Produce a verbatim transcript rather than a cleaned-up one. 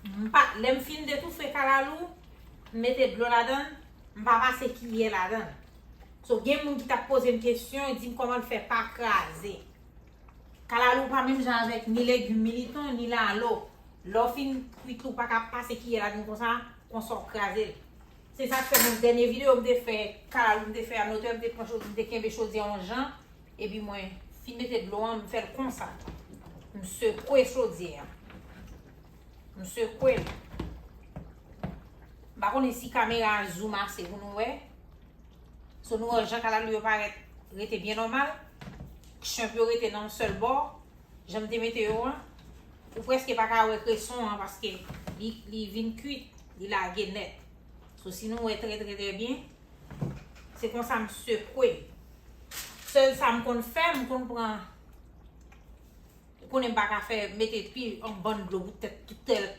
M pa, lè m fin detoufe kalalou, m mete dlo ladan l, m pa pase kiyè ladan l. So, gen moun ki t ap poze m kesyon, di m kòman l fè pa kraze. Kalalou pa menm jan avèk ni legim militon, ni lalo. Lè w fin kwit li, ou pa ka pase kiyè ladan l konsa, konsa w kraze l. Se sa k fè nan dènye videyo m te fè, kalalou m te fè a, notè m te pran chodyè, m te kenbe chodyè yon jan, epi mwen fin mete dlo an, m fè l konsa. M sekwe chodyè a. M sekwe l. M pa konnen si kamera a zoom ase pou nou wè. So nou wè jan kalalou yo parèt rete byen nòmal. Chanp yo rete nan yon sèl bò. Jan m te mete yo an. Ou prèske pa ka wè kreson an paske li, li vin kwit, li lage nèt. So si nou wè trè trè trè byen, se konsa m sekwe. Sèl sa m konn fè, m konn pran Ou konnen m pa ka fè mete pi yon bann dlo pou tèt tout tèt